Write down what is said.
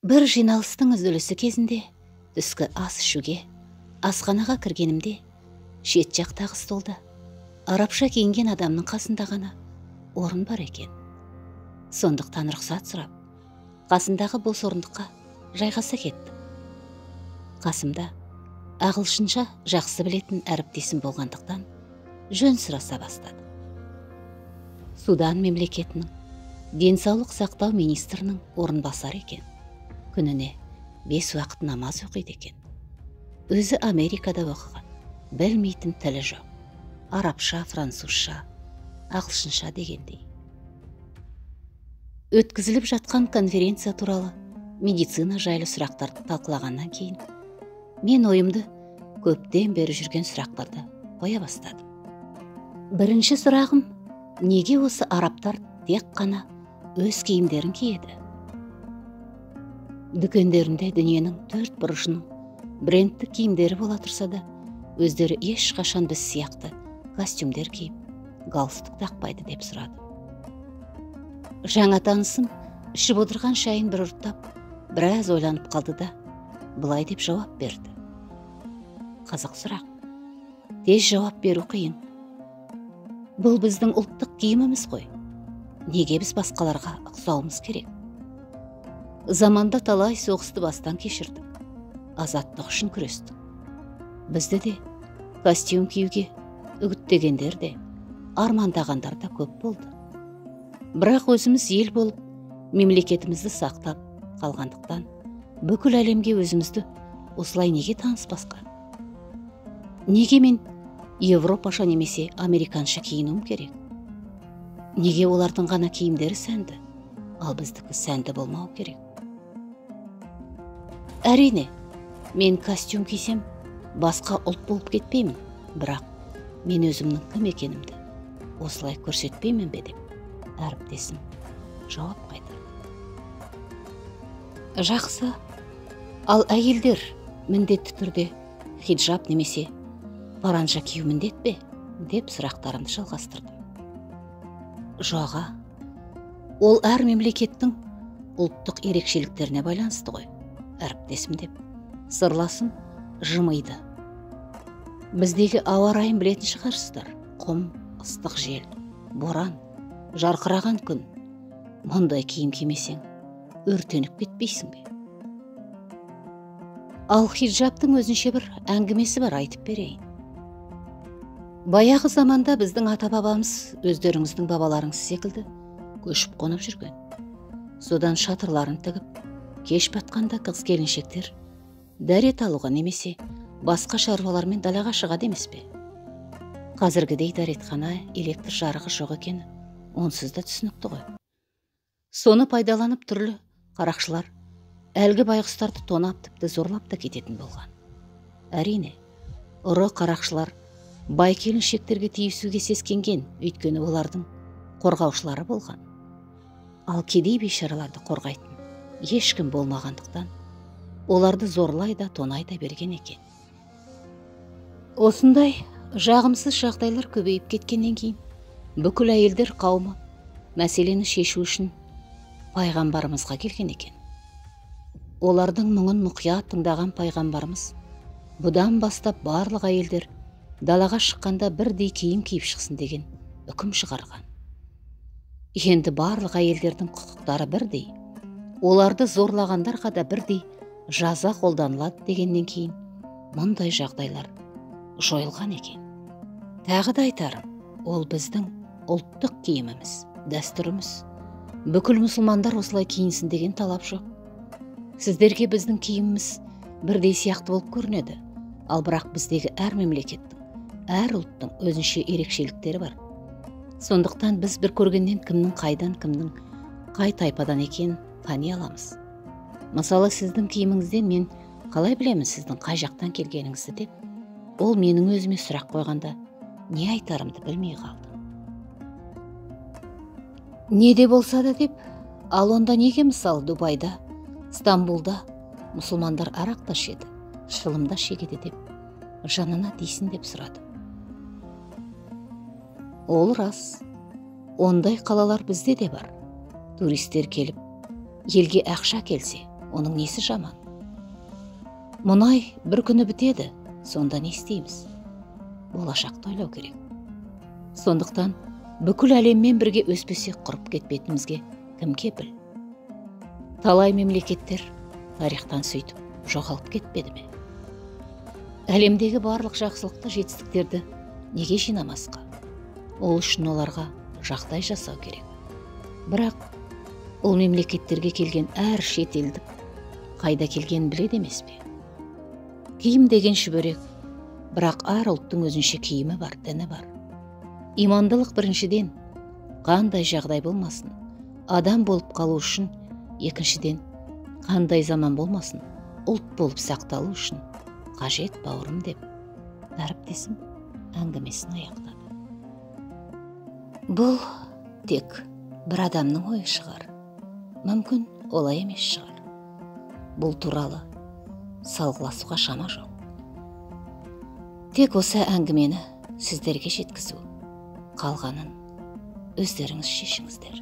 Бір жиналыстың үзілісі кезінде түскі ас ішуге асханаға кіргенімде шет жақтағы столда арабша киінген адамның қасында ғана орын бар екен. Сондықтан рұқсат сұрап, қасындағы бос орындыққа жайғаса кеттім. Қасымда ағылшынша жақсы білетін әріптесім болғандықтан жөн сұраса бастады. Судан мемлекетінің денсаулық сақтау министрінің орынбасары екен. Күніне 5 уақыт намаз оқиды екен. Өзі Америкада оқыған, білмейтін тілі жоқ. Арабша, французша, ағылшынша дегендей. Өткізіліп жатқан конференция туралы медицина жайлы сұрақтарды талқылағаннан кейін мен ойымды көптен бері жүрген сұрақтарды қоя бастадым. Бірінші сұрағым, неге осы арабтар тек қана өз киімдерін киеді? Дүкендерінде дүниенің төрт бұрышының брендті киімдері бола тұрса да, өздері ешқашан біз сияқты костюмдер киіп, галстук тақпайды деп сұрадым. Жаңа танысым ішіп отырған шайын бір ұрттап, біраз ойланып қалды да, былай деп жауап берді. Қызық сұрақ. Тез жауап беру қиын. Бұл біздің ұлттық киіміміз ғой. Неге біз басқаларға ұқсауымыз керек? Заманда талай соғысты бастан кешірдік. Азаттық үшін күрестік. Бізді де костюм киюге үгіттегендер де, армандағандар да көп болды. Бірақ өзіміз ел болып, мемлекетімізді сақтап қалғандықтан, бүкіл әлемге өзімізді осылай неге таныспасқа? Неге мен европаша немесе американша киінуім керек? Неге олардың ғана киімдері сәнді, ал біздікі сәнді болмау керек? Әрине, мен костюм кисем, басқа ұлт болып кетпеймін, бірақ мен өзімнің кім екенімді осылай көрсетпеймін бе деп әріптесім жауап қайтарды. Жақсы, ал әйелдер міндетті түрде хиджаб немесе паранжа кию міндет пе деп сұрақтарымды жалғастырдым. Жоға, ол әр мемлекеттің ұлттық ерекшеліктеріне байланысты ғой, әріптесім деп сырласым жымиды. Біздегі ауа райын білетін шығарсыздар. Құм, ыстық жел, боран, жарқыраған күн. Мұндай киім кимесең, өртеніп кетпейсің бе? Ал хиджабтың өзінше бір әңгімесі бар, айтып берейін. Баяғы заманда біздің ата-бабамыз өздеріңіздің бабаларыңыз секілді көшіп қонып жүрген. Содан шатырларын тігіп, кеш батқанда қыз келіншектер дәрет алуға немесе басқа шаруалармен далаға шығады емес пе? Қазіргідей дәретхана, электр жарығы жоқ екені онсыз да түсінікті ғой. Соны пайдаланып түрлі қарақшылар әлгі байғұстарды тонап, тіпті зорлап та кететін болған. Әрине, ұры қарақшылар бай келіншектерге тиісуге сескенген, өйткені олардың қорғаушылары болған. Ал кедей бейшараларды қорғайтын ешкім болмағандықтан оларды зорлай да тонай да берген екен. Осындай жағымсыз жағдайлар көбейіп кеткеннен кейін бүкіл әйелдер қауымы мәселені шешу үшін пайғамбарымызға келген екен. Олардың мұңын мұқият тыңдаған пайғамбарымыз бұдан бастап барлық әйелдер далаға шыққанда бірдей киім киіп шықсын деген үкім шығарған. Енді барлық әйелдердің құқықтары бірдей, оларды зорлағандарға да бірдей жаза қолданылады дегеннен кейін мұндай жағдайлар жойылған екен. Тағы да айтарым, ол біздің ұлттық киіміміз, дәстүріміз. Бүкіл мұсылмандар осылай киінсін деген талап жоқ. Сіздерге біздің киіміміз бірдей сияқты болып көрінеді, ал бірақ біздегі әр мемлекеттің, әр ұлттың өзінше ерекшеліктері бар. Сондықтан біз бір көргеннен кімнің қайдан, кімнің қай тайпадан екенін тани аламыз. Мысалы, сіздің киіміңізден мен қалай білемін сіздің қай жақтан келгеніңізді деп, ол менің өзіме сұрақ қойғанда не айтарымды білмей қалдым. Не де болса да деп, ал онда неге мысалы Дубайда, Стамбулда мұсылмандар арақ та ішеді, шылым да шегеді деп жанына тисін деп сұрадым. Ол рас, ондай қалалар бізде де бар. Туристер келіп, елге ақша келсе, Оның несі жаман? Мұнай бір күні бітеді, сонда не істейміз? Болашақты ойлау керек. Сондықтан бүкіл әлеммен бірге өспесек құрып кетпейтінімізге кім кепіл? Талай мемлекеттер тарихтан сөйтіп жоғалып кетпеді ме? Әлемдегі барлық жақсылықты, жетістіктерді неге жинамасқа? Ол үшін оларға жағдай жасау керек. Бірақ ол мемлекеттерге келген әр шетелдік қайда келгенін біледі емес пе? Киім деген шүберек, бірақ әр ұлттың өзінше киімі бар, діні бар. Имандылық біріншіден, қандай жағдай болмасын, адам болып қалу үшін, екіншіден, қандай заман болмасын, ұлт болып сақталу үшін қажет, бауырым, деп әріптесім әңгімесін аяқтады. Бұл тек бір адамның ойы шығар. Мүмкін олай емес шығар. Бұл туралы салғыласуға шама жоқ. Тек осы әңгімені сіздерге жеткізу, қалғанын өздеріңіз шешіңіздер.